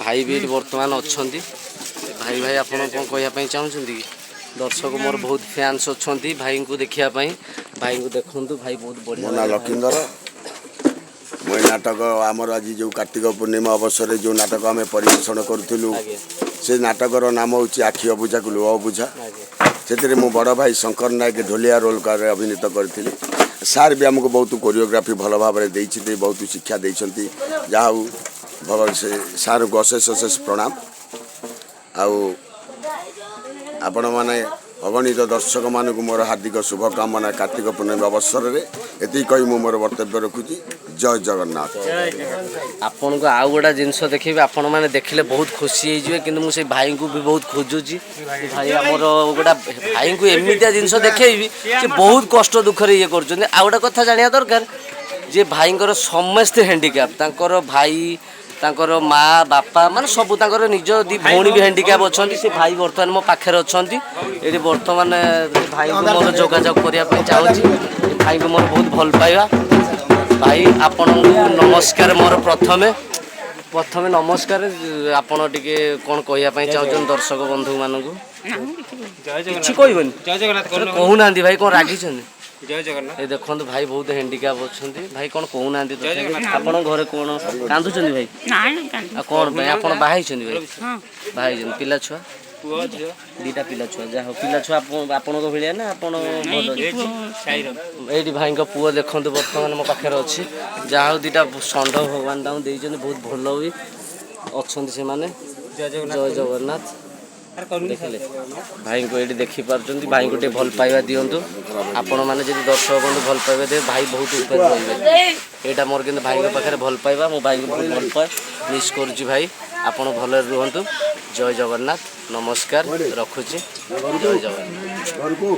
ଭାଇ ବି ଏଠି ବର୍ତ୍ତମାନ ଅଛନ୍ତି। ଭାଇ, ଭାଇ, ଆପଣ କ'ଣ କହିବା ପାଇଁ ଚାହୁଁଛନ୍ତି କି? ଦର୍ଶକ ମୋର ବହୁତ ଫ୍ୟାନ୍ସ ଅଛନ୍ତି ଭାଇଙ୍କୁ ଦେଖିବା ପାଇଁ। ଭାଇଙ୍କୁ ଦେଖନ୍ତୁ, ଭାଇ ବହୁତ ବଢ଼ିଆ। ମୋ ନାଁ ଲକ୍ଷ୍ମୀଧର। ମୁଁ ଏ ନାଟକ, ଆମର ଆଜି ଯେଉଁ କାର୍ତ୍ତିକ ପୂର୍ଣ୍ଣିମା ଅବସରରେ ଯେଉଁ ନାଟକ ଆମେ ପରିବେଷଣ କରୁଥିଲୁ, ସେ ନାଟକର ନାମ ହେଉଛି ଆଖି ଅବୁଝାକୁ ଲୁହ ଅବୁଝା। ସେଥିରେ ମୁଁ ବଡ଼ ଭାଇ ଶଙ୍କର ନାୟକ ଢୋଲିଆ ରୋଲ୍ କାରରେ ଅଭିନୀତ କରିଥିଲି। ସାର୍ ବି ଆମକୁ ବହୁତ କୋରିଓଗ୍ରାଫି ଭଲ ଭାବରେ ଦେଇଛନ୍ତି, ବହୁତ ଶିକ୍ଷା ଦେଇଛନ୍ତି। ଯାହା ହଉ, ଭଗବାନ ସେ ସାର୍ଙ୍କୁ ଅଶେଷ ଅଶେଷ ପ୍ରଣାମ। ଆଉ ଆପଣମାନେ ଅଗଣିତ ଦର୍ଶକମାନଙ୍କୁ ମୋର ହାର୍ଦ୍ଦିକ ଶୁଭକାମନା କାର୍ତ୍ତିକ ପୂର୍ଣ୍ଣିମା ଅବସରରେ। ଏତିକି କହି ମୁଁ ମୋର ବକ୍ତବ୍ୟ ରଖୁଛି। ଜୟ ଜଗନ୍ନାଥ। ଆପଣଙ୍କୁ ଆଉ ଗୋଟେ ଜିନିଷ ଦେଖିବି, ଆପଣମାନେ ଦେଖିଲେ ବହୁତ ଖୁସି ହେଇଯିବେ। କିନ୍ତୁ ମୁଁ ସେଇ ଭାଇଙ୍କୁ ବି ବହୁତ ଖୋଜୁଛି। ଭାଇ ଆମର ଗୋଟେ ଭାଇଙ୍କୁ ଏମିତିଆ ଜିନିଷ ଦେଖେଇବି, ସେ ବହୁତ କଷ୍ଟ ଦୁଃଖରେ ଇଏ କରୁଛନ୍ତି। ଆଉ ଗୋଟେ କଥା ଜାଣିବା ଦରକାର ଯେ ଭାଇଙ୍କର ସମସ୍ତେ ହ୍ୟାଣ୍ଡିକ୍ୟାପ୍। ତାଙ୍କର ଭାଇ, ତାଙ୍କର ମା ବାପା, ମାନେ ସବୁ, ତାଙ୍କର ନିଜ ଦି ଭଉଣୀ ବି ହ୍ୟାଣ୍ଡିକ୍ୟାପ୍ ଅଛନ୍ତି। ସେ ଭାଇ ବର୍ତ୍ତମାନ ମୋ ପାଖରେ ଅଛନ୍ତି ଏଠି। ବର୍ତ୍ତମାନ ସେ ଭାଇଙ୍କୁ ମୋର ଯୋଗାଯୋଗ କରିବା ପାଇଁ ଚାହୁଁଛି। ଏ ଭାଇଙ୍କୁ ମୋର ବହୁତ ଭଲ ପାଇବା। ଭାଇ, ଆପଣଙ୍କୁ ନମସ୍କାର। ମୋର ପ୍ରଥମେ ପ୍ରଥମେ ନମସ୍କାର। ଆପଣ ଟିକେ କ'ଣ କହିବା ପାଇଁ ଚାହୁଁଛନ୍ତି ଦର୍ଶକ ବନ୍ଧୁମାନଙ୍କୁ? କିଛି କହିବେନି? ଜୟ ଜଗନ୍ନାଥ। କହୁନାହାନ୍ତି ଭାଇ, କ'ଣ ରାଗିଛନ୍ତି? ଜୟ ଜଗନ୍ନାଥ। ଏ ଦେଖନ୍ତୁ, ଭାଇ ବହୁତ ହ୍ୟାଣ୍ଡିକ୍ୟାପ୍ ଅଛନ୍ତି। ଭାଇ, କ'ଣ କହୁନାହାନ୍ତି ତଥାପି? ଆପଣଙ୍କ ଘରେ କ'ଣ କାନ୍ଦୁଛନ୍ତି ଭାଇ? ନାଇଁ, କାନ୍ଦୁ ଆଉ କ'ଣ ପାଇଁ? ଆପଣ ବାହା ହେଇଛନ୍ତି ଭାଇ? ହଁ। ବାହା ହେଇଛନ୍ତି। ପିଲା ଛୁଆ? ପୁଅ ଝିଅ। ଦିଟା ପିଲା ଛୁଆ। ଯାହା ହଉ, ପିଲା ଛୁଆ ଆପଣଙ୍କ ଭଳିଆ ନା ଆପଣ ଭଲ? ପୁଅ। ସାଇର। ଏଇଠି ଭାଇଙ୍କ ପୁଅ ଦେଖନ୍ତୁ, ବର୍ତ୍ତମାନ ମୋ ପାଖରେ ଅଛି। ଯାହା ହଉ, ଦିଟା ଷଣ୍ଢ ଭଗବାନ ତାଙ୍କୁ ଦେଇଛନ୍ତି, ବହୁତ ଭଲ ବି ଅଛନ୍ତି ସେମାନେ। ଜୟ ଜଗନ୍ନାଥ। ଜୟ ଜଗନ୍ନାଥ। ଦେଖିଲେ, ଭାଇଙ୍କୁ ଏଇଠି ଦେଖିପାରୁଛନ୍ତି। ଭାଇଙ୍କୁ ଟିକେ ଭଲ ପାଇବା ଦିଅନ୍ତୁ ଆପଣମାନେ। ଯଦି ଦର୍ଶକ ବନ୍ଧୁ ଭଲ ପାଇବା ଦେବେ, ଭାଇ ବହୁତ ଉପରେ ରହିବେ। ଏଇଟା ମୋର କିନ୍ତୁ ଭାଇଙ୍କ ପାଖରେ ଭଲ ପାଇବା। ମୁଁ ଭାଇଙ୍କୁ ବହୁତ ଭଲ ପାଏ, ମିସ୍ କରୁଛି ଭାଇ। ଆପଣ ଭଲରେ ରୁହନ୍ତୁ। ଜୟ ଜଗନ୍ନାଥ। ନମସ୍କାର, ରଖୁଛି। ଜୟ ଜଗନ୍ନାଥ। ଘରକୁ।